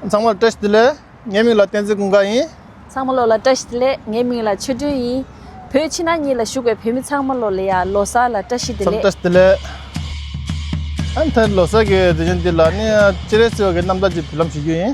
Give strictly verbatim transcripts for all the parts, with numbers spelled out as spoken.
ཚང་མར་བཀྲ་ཤིས་བདེ་ལེགས། ངའི་མིང་ལ་བསྟན་འཛིན་ཀུན་དགའ་ཡིན། ཚང་མ་ལོ་ལ་བཀྲ་ཤིས་བདེ་ལེགས། ངའི་མིང་ལ་ཆོས་སྒྲོན་ཡིན། བོད་ཕྱི་ནང་གཉིས་ལ་བཞུགས་པའི་བོད་མི་ཚང་མ་ལོ་ལ་ཡ་ལོ་གསར་ལ་བཀྲ་ཤིས་བདེ་ཚང་ལེགས། བཀྲ་ཤིས་བདེ་ལེགས། ཨ་ནི་ད་ལོ་གསར་གྱི་དུས་ཆེན་འདི་ལ་ནི་སྤྱན་རས་གཟིགས་པ་གི་རྣམ་ཐར་ཅིག་འབུལ་ལམ་ཞུ་རྒྱུ་ཡིན།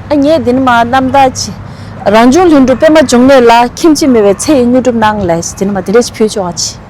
ཨ་ངས་འདི་ནས་མར་རྣམ་ཐར་ཅིག་རང་བྱུང་ལྷུན་གྲུབ་པདྨ་འབྱུང་གནས་ལ་ཁྱིམ་གཅིག་མེད་པའི་ཚེ་ཡི་དངོས་གྲུབ་གནང་ལབ་ཟེར་འདི་ནས་མར་འདི་འདྲ་ཞིག་ཕུལ་ཆོག་པ་ཅིག